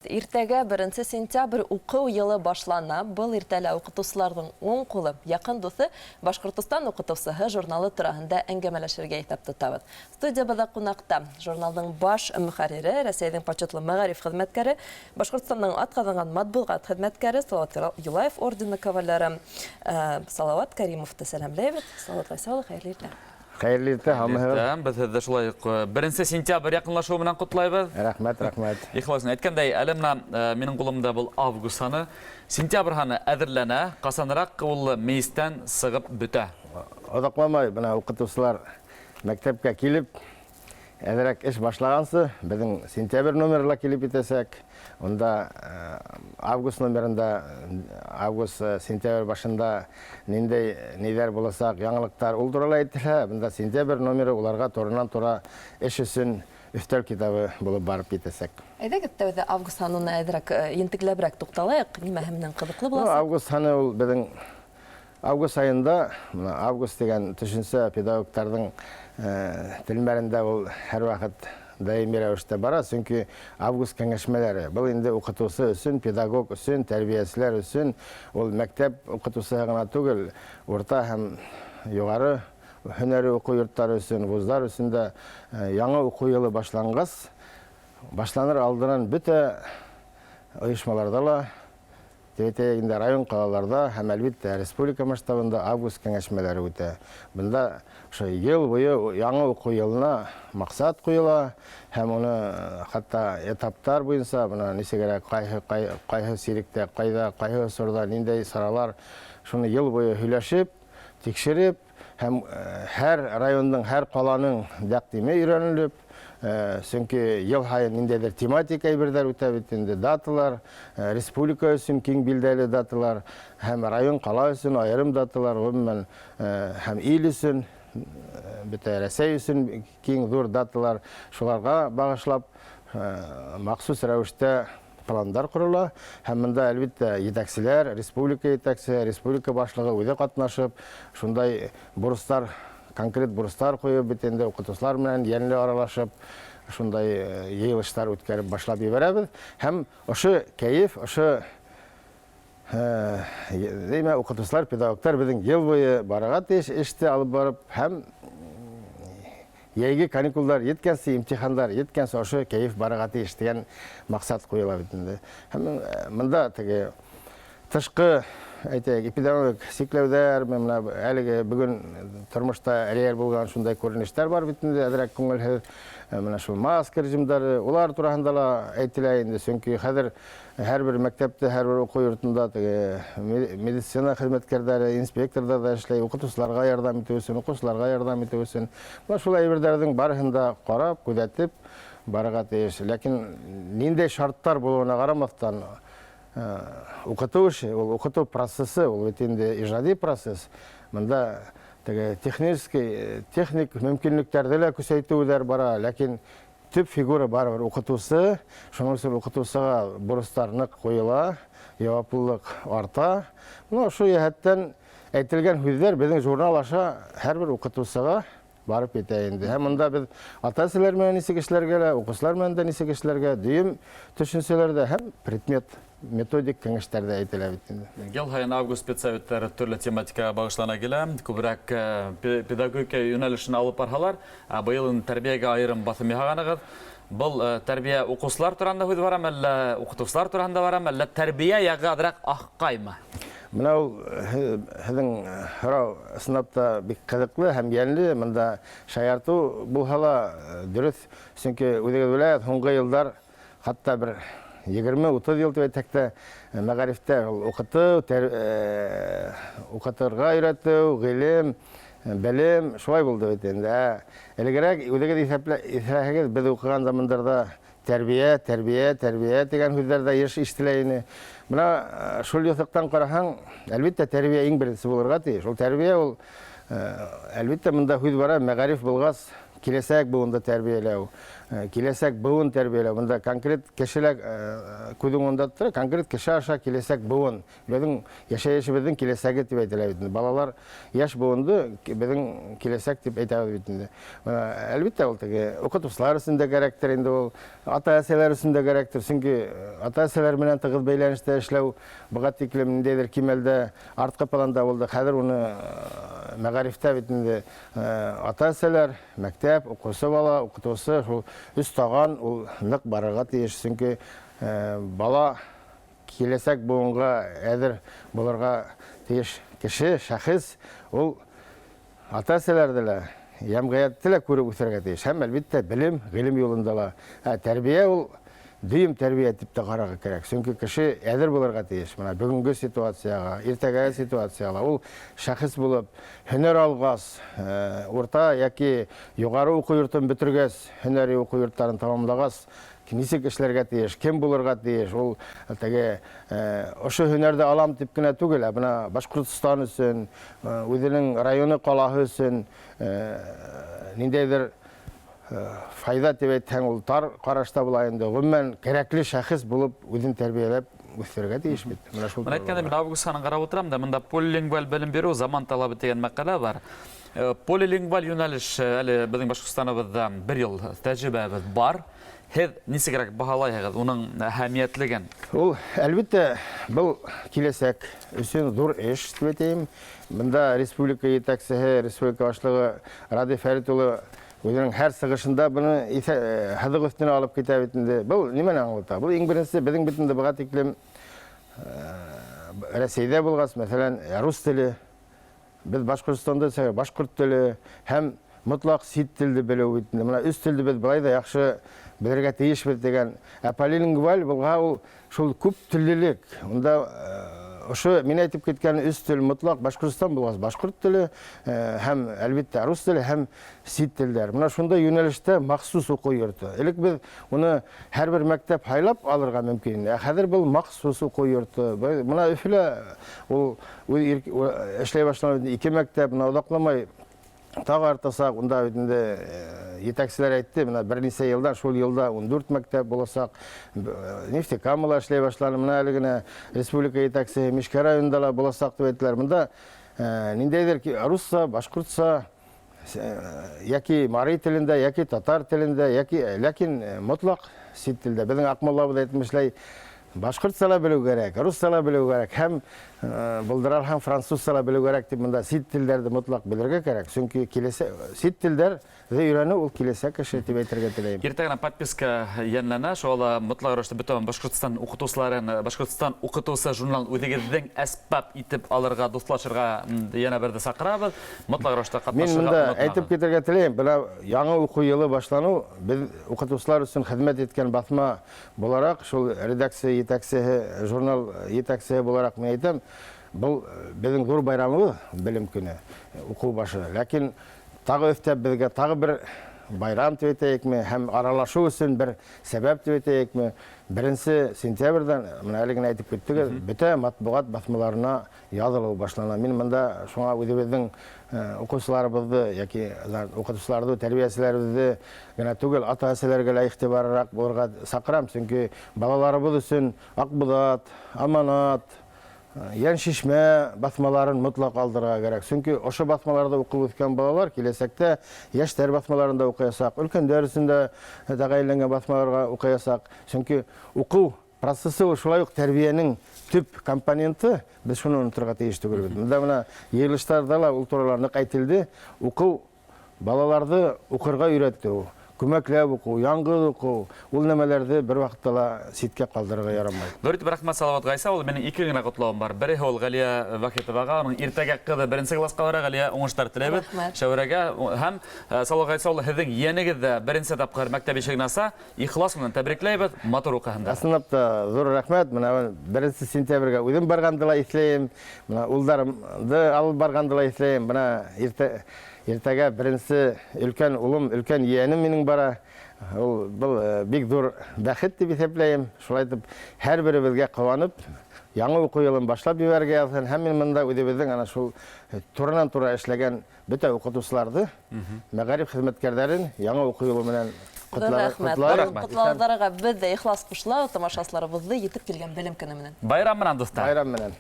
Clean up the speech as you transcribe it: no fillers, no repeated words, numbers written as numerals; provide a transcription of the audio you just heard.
Иртәгә, беренсе сентябрь, уҡыу йылы башлана. Был иртәлә уҡытыусыларҙың уң ҡулы, яҡын дуҫы Башҡортостан уҡытыусыһы журналы тураһында әңгәмәләшергә иҫәп тотабыҙ. Студиябыҙҙа ҡунаҡта журналдың баш мөхәррире, Рәсәйҙең почетлы мәғариф хеҙмәткәре, Башҡортостандың атҡаҙанған матбуғат хеҙмәткәре, Салават Юлаев ордены кавалеры Салават Кәримовты сәләмләйбеҙ. Салават Ғайса улы, хәйерле иртә! Хәйерле иртә, һаумыһығыҙ. Иртә. Беҙ һеҙҙе шулай уҡ беренсе сентябрь яҡынлашыуы менән ҡотлайбыҙ. Рәхмәт, рәхмәт. Ихлас әйткәндәй, әле менә минең ҡулымда был август һаны. Сентябрь һаны әҙерләнә. Ҡасаныраҡ ул мейестән сығып бөтә? Оҙаҡламай бына уҡытыусылар мәктәпкә килеп, әҙерәк эш башлағансы, беҙҙең сентябрь номеры ла килеп етәсәк. Унда август номерында, август, сентябрь башында ниндәй ниҙәр буласаҡ, яңылыҡтар, ул турала әйтелһә, бында сентябрь номеры уларға туранан-тура эш өсөн өҫтәл китабы булып барып етәсәк. Әйҙәгеҙ, тәүҙә август һанына әҙерәк ентекләберәк туҡталайыҡ, нимәһе менән ҡыҙыҡлы буласаҡ? Август һаны ул беҙҙең Август айында, менә август дигән төшөнсә педагогтарҙың телмәрендә ул һәрвакыт даими рәвештә бара, сөнки август кәңәшмәләре, был инде укытучы өсөн, педагог өсөн, тәрбиәселәр өсөн, ул мәктәп укытучыһы гына түгел, урта һәм югары һөнәри уку йортлары өсөн, вузлар өсөн дә яңа уку елы башлангач, башланыр алдынан бөтә оешмаларда ла Тәтәй инде район-ҡалаларҙа һәм, әлбиттә, республика масштабында август кәңәшмәләре үтә. Бында ошо йыл буйы яңы уҡыу йылына маҡсат ҡуйыла һәм уны хатта этаптар буйынса, бына нисегерәк, ҡайһы, ҡайһы сиректә, ҡайҙа, ҡайһы осорҙа ниндәй саралар, шуны йыл буйы һөйләшеп, тикшереп һәм һәр районның, һәр ҡаланың тәкъдиме өйрәнелеп, сөнки ел һайын ниндәйҙер тематик әйберҙәр үтә бит инде, даталар, республика өсөн киң билдәле даталар һәм район, ҡала өсөн айырым даталар, ғөмүмән, һәм ил өсөн, бөтә Рәсәй өсөн киң ҙур даталар, шуларға бағышлап махсус рәүештә пландар ҡорола һәм мында, әлбиттә, етәкселәр, республика етәксеһе, республика башлығы үҙе ҡатнашып, шундай бурыстар, конкрет бурыстар ҡуйып бит инде уҡытыусылар менән йәнле аралашып, шундай йыйылыштар үткәреп башлап ебәрәбеҙ. Һәм ошо кәйеф, ошо Димә, укытучылар, педагогтар безнең ел буе барырга тиеш эште алып барып һәм йәйге каникулдар еткәнсе, имтихандар еткәнсе ошо кәйеф барырга тиеш дигән максат куела бит инде. Һәм монда теге тышкы, әйтәйек, эпидемиологик сикләүҙәр, менә әлеге бөгөн тормошта реаль булган шундай күренештәр бар бит инде, әҙерәк күңелһеҙ. Менә шул маска режимдары, улар тураһында ла әйтелә инде, сөнки хәҙер Һәрбер мәктәптә, һәрбер уҡыу йортонда теге медицина хеҙмәткәрҙәре, инспекторҙар ҙа эшләй, уҡытыусыларға ярҙам итеү өсөн, уҡыусыларға ярҙам итеү өсөн. Менә шул әйберҙәрҙең барыһын да ҡарап, күҙәтеп барырға тейеш. Ләкин ниндәй шарттар булыуына ҡарамаҫтан, уҡытыу эше, ул уҡытыу процессы, ул бит инде ижади процесс. Бында теге технический, техник мөмкинлектәрҙе лә көсәйтеүҙәр бара, ләкин Төп фигура барыбер укытучы, шуның өчен укытучыга бурычлар нык куела, яваплылык арта. Менә шул йәһәттән әйтелгән һүҙҙәр безнең журнал аша һәрбер укытучыга барып етә инде. Һәм монда без ата-әсәләр белән ничек эшләргә лә, укучылар белән дә ничек эшләргә, дөйөм төшенчәләр дә һәм предмет методик кәңәштәр дә әйтелә бит инде. Ел һайын август педсоветтары төрлө тематикаға бағышлана килә. Күберәк педагогика йүнәлешен алып барһалар, ә быйыл инде тәрбиәгә айырым баҫым яһағанығыҙ. Был тәрбиә уҡыусылар тураһында һүҙ барамы, әллә уҡытыусылар тураһында барамы, әллә тәрбиә яғы аҙыраҡ аҡҡаймы? Менә ул һеҙҙең һорау ысынлап та бик ҡыҙыҡлы һәм йәнле. Бында шаяртыу булһа ла дөрөҫ, сөнки үҙегеҙ беләһегеҙ, һуңғы йылдар Хатта бер 20-30 ел дип әйтһәк тә, мәгарифтә ул укыту, укытырга өйрәтү, гыйлем, белем шулай булды бит инде. Ә элегрәк үзегез иҫәпләһәгез, без укыган замандарда тәрбия, тәрбия, тәрбия дигән һүҙҙәр дә еш ишетелә ине. Менә шул юҫыҡтан караһаң, әлбиттә, тәрбия иң беренсе булырга тиеш. Ул тәрбия ул, әлбиттә, монда һүҙ бара мәгариф булгас, киләсәк быуынды тәрбияләү. Киләсәк быуын тәрбиәләү. Бында конкрет кешеләр күҙ уңында тора, конкрет кеше аша киләсәк быуын. Беҙҙең йәшәйешебеҙҙең киләсәге тип әйтелә бит инде. Балалар йәш быуынды беҙҙең киләсәк тип әйтәбеҙ бит инде. Әлбиттә, ул теге уҡытыусылар өсөн дә кәрәктер инде ул, ата-әсәләр өсөн дә кәрәктер. Сөнки ата-әсәләр менән тығыҙ бәйләнештә эшләү быға тиклем ниндәйҙер кимәлдә артҡы планда булды. Хәҙер уны мәғарифтә бит инде ата-әсәләр, мәктәп, уҡыусы бала, уҡытыусы шул өс таған ул ныҡ барырға тейеш. Сөнки бала киләсәк быуынға әҙер булырға тейеш кеше, шәхес, ул ата-әсәләрҙе лә, йәмғиәтте лә күреп үҫергә тейеш. Һәм, әлбиттә, белем, ғилем юлында ла. Ә тәрбиә ул дөйөм тәрбиә тип тә ҡарарға кәрәк. Сөнки кеше әҙер булырға тейеш. Бына бөгөнгө ситуацияға, иртәгәге ситуацияға ул шәхес булып, һөнәр алғас, урта йәки юғары уҡыу йортон бөтөргәс, һөнәри уҡыу йорттарын тамамлағас, нисек эшләргә тейеш, кем булырға тейеш, ул теге ошо һөнәрҙе алам тип кенә түгел, ә бына Башҡортостан өсөн, үҙенең районы, ҡалаһы өсөн ниндәйҙер файҙа тип әйтһәң, ул тар ҡарашта була инде. Ғөмүмән, кәрәкле шәхес булып үҙен тәрбиәләп үҫтерергә тейеш бит. Менә шул. Менә әйткәндә, мин август һанын ҡарап ултырам да, бында полилингваль белем биреү заман талабы тигән мәҡәлә бар. Полилингваль йүнәлеш әле беҙҙең Башҡортостаныбыҙҙа бер йыл тәжрибәбеҙ бар. Һеҙ нисегерәк баһалайһығыҙ уның әһәмиәтлеген? Ул, әлбиттә, был киләсәк өсөн ҙур эш тип әйтәйем. Бында республика етәксеһе, республика башлығы Радий Фәрит улы үҙенең һәр сығышында быны һыҙыҡ өҫтөнә алып китә бит инде. Был нимәне аңлата? Был иң беренсе беҙҙең бит инде быға тиклем Рәсәйҙә булғас, мәҫәлән, рус теле, беҙ Башҡортостанда башҡорт теле һәм мотлаҡ сит телде белеү бит инде. Бына өс телде беҙ былай ҙа яҡшы белергә тейешбеҙ тигән. Ә полилингваль булһа, ул шул күп теллелек. Унда ошо мин әйтеп киткән өс тел мотлаҡ Башҡортостан булғас, башҡорт теле һәм әлбиттә рус теле һәм сит телдәр. Бына шундай йүнәлештә махсус уҡыу йорто. Элек беҙ уны һәр бер мәктәп һайлап алырға мөмкин. Ә хәҙер был махсус уҡыу йорто. Бына Өфөлә ул үҙ эшләй башланы ике мәктәп, бына оҙаҡламай тағы артасаҡ. Унда бит инде етәкселәр әйтте, бына бер нисә йылдан шул йылда 14 мәктәп буласаҡ. Нефтекамала эшләй башланы, бына әле генә республика етәксеһе Мишкә районында ла буласаҡ тип әйттеләр. Бында ниндәйҙер русса, башҡортса, йәки мари телендә, йәки татар телендә, йәки ләкин мотлаҡ сит телдә. Беҙҙең Аҡмуллабыҙ әйтмешләй, башҡортса ла белеү кәрәк, русса ла белеү кәрәк һәм булдыралһаң французса ла белеү кәрәк тип бында сит телдәрҙе мотлаҡ белергә кәрәк. Сөнки киләсә сит телдәрҙе өйрәнеү ул киләсәк эше тип әйтергә теләйем. Иртә генә подписка йәнләнә, шуға ла мотлаҡ рәүештә бөтә Башҡортостан уҡытыусыларын, Башҡортостан уҡытыусы журналын үҙегеҙҙең әсбап итеп алырға, дуҫлашырға йәнә берҙе саҡырабыҙ. Мотлаҡ рәүештә Мин ҡатнашырға бында онотмағыҙ. әйтеп китергә теләйем, бына яңы уҡыу йылы башланыу беҙ уҡытыусылар өсөн хеҙмәт иткән баҫма булараҡ, шул редакция етәксеһе, журнал етәксеһе булараҡ мин әйтәм, был беҙҙең ҙур байрамыбыҙ, белем көнө, уҡыу башы. Ләкин тағы өҫтәп беҙгә тағы бер байрам тип әйтәйекме, һәм аралашыу өсөн бер сәбәп тип әйтәйекме, 1 сентябрҙән, бына әле генә әйтеп киттегеҙ, бөтә матбуғат баҫмаларына яҙылыу башлана. Мин бында шуңа үҙебеҙҙең уҡыусыларыбыҙҙы йәки уҡытыусыларҙы, тәрбиәселәребеҙҙе генә түгел, ата-әсәләргә лә иғтибарыраҡ булырға саҡырам, сөнки балаларыбыҙ өсөн Аҡбуҙат, Аманат, Йәншишмә баҫмаларын мотлаҡ алдырға кәрәк. Сөнки ошо баҫмаларҙа уҡып үҫкән балалар киләсәктә йәштәр баҫмаларында уҡыясаҡ, өлкәндәр өсөн дә тәғәйенләнгән баҫмаларға уҡыясаҡ. Сөнки уҡыу процессы ул шулай уҡ тәрбиәнең төп компоненты, беҙ шуны оноторға тейеш түгелбеҙ. Бында бына йыйылыштарҙа ла ул турала ныҡ әйтелде. Уҡыу балаларҙы уҡырға өйрәтеү, күмәкләп уҡыу, яңғыҙ уҡыу, ул нәмәләрҙе бер ваҡытта ла ситкә ҡалдырырға ярамай. Ҙур итеп рәхмәт, Салауат Ғайса улы. Минең ике генә ҡотлауым бар. Береһе ул Ғәлиә Вахитоваға, уның иртәгә ҡыҙы беренсе класҡа бара. Ғәлиә, уңыштар теләйбеҙ. Рәхмәт. Шәүрәгә һәм Салауат Ғайса улы, һеҙҙең ейәнегеҙ ҙә беренсе тапҡыр мәктәп ишеген аса. Ихлас менән тәбрикләйбеҙ, матур уҡыһындар. Ысынлап та ҙур рәхмәт. Бына 1 сентябргә үҙем барғанды ла иҫләйем. Бына улдарымды алып барғанды ла иҫләйем. Бына иртәгә беренсе өлкән улым, өлкән ейәнем минең бара. Ул был бик ҙур бәхет тип иҫәпләйем. Шулай итеп һәр беребеҙгә ҡыуанып, яңы уҡыу йылын башлап ебәрергә яҙһын. Һәм мин бында үҙебеҙҙең ана шул туранан-тура эшләгән бөтә уҡытыусыларҙы, мәғариф хеҙмәткәрҙәрен яңы уҡыу йылы менән Ҙур рәхмәт. Ҡотлайбыҙ. Ҡотлауҙарға беҙ ҙә ихлас ҡушылабыҙ, тамашасыларыбыҙҙы етеп килгән Белем көнө менән. Байрам менән, дуҫтар! Байрам менән!